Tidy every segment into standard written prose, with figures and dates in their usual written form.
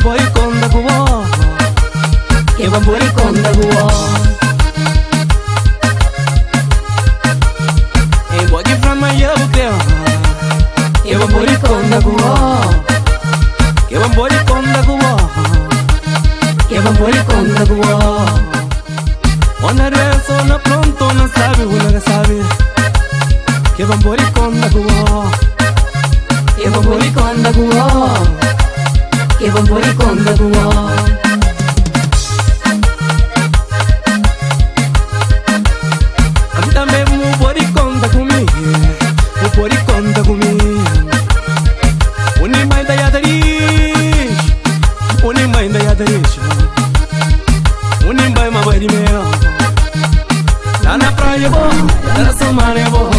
pode conta ku bo. Que pa pode conta ku bo. E bo ki fla ma dja bu kre. Que pa pode conta ku bo. Que pa pode conta ku bo. Que pa pode conta ku bo. Ona reso na pronto na sabe, una ka sabe. Que pa pode conta ku bo. Que pa pode conta ku bo. Que pa pode conta ku bo. Também mu pode conta comigo, mu pode conta comigo. Uni mãe da yadarish, uni mãe da yadarish. Uni mãe ma bari meu. Lá na praia bo, lá na Somália bo,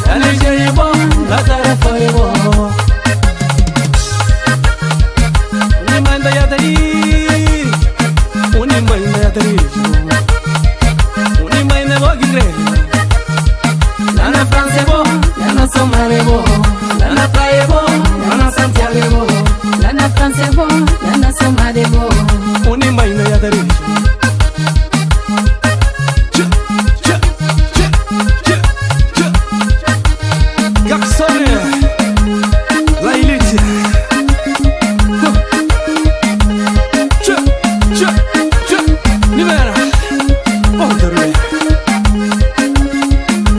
lá na Nigéria bo, lá na Tarafária bo. Uni mãe da yadarish, uni mãe da yadarish. Uni mãe da boa. Lá na França é bom, lá na Somália é bom, lá na praia é bom, lá na Santiago é bom. Lá na França é bom, lá na Somália é bom. Uni mãe da yadarish. Tchê, tchê, tchê, tchê, tchê. Garçonne, la elite. Tchê, tchê, tchê. Libera. Ponta Rui.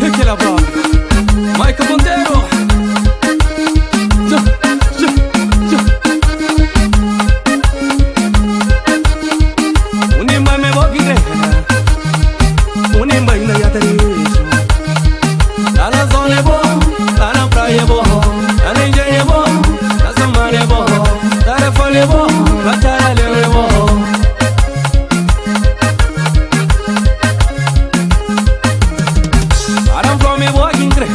E aquela brava. Michael Monteiro. Tchê, tchê, tchê. Uni mãe me vou igreja. Uni mãe na yatarijo. Lá na zona é bom, lá na praia é bom, lá na Nigéria é bom, na Somália é bom, Tarefone é bom, lá Taraleu é bom. Aram from me walking gre,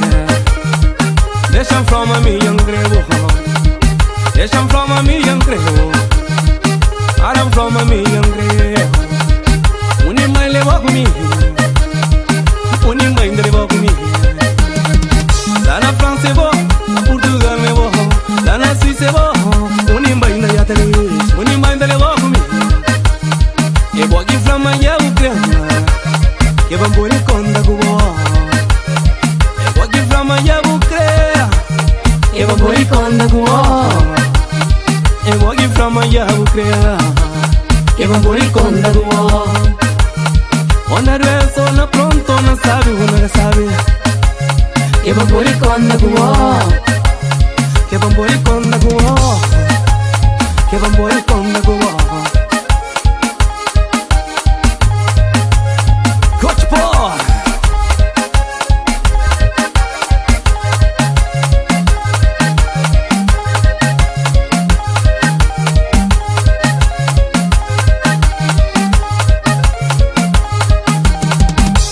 deixa from a me young gre, deixa from a me young gre, Aram from a me young gre. Uni mãe levou comigo, uni mãe levou comigo. Lá na França é bom, na Portugal é bom, lá na Suíça é bom. Uni mãe da Yatalis, uni mãe da levou comigo. E boa que flama ya o crema, que bamburi conta com bo. E boa que flama ya o crea, Que pa pode conta ku bo. e boa que flama ya o crea. Que pa pode conta ku bo. Ona reso na pronto na sabe, una ka sabe. Que pa pode conta ku bo. Que bamburi conta com bo. Que bamburi conta com bo. Coach Paul.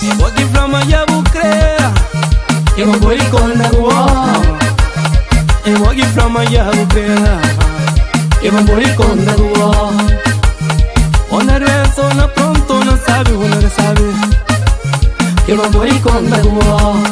E boa que flama ya bu crea. Que pa pode conta ku bo. E boa que flama ya bu crea. Que pa pode conta ku bo. Ona reso na pronto na sabe, una ka sabe. Que pa pode conta ku bo.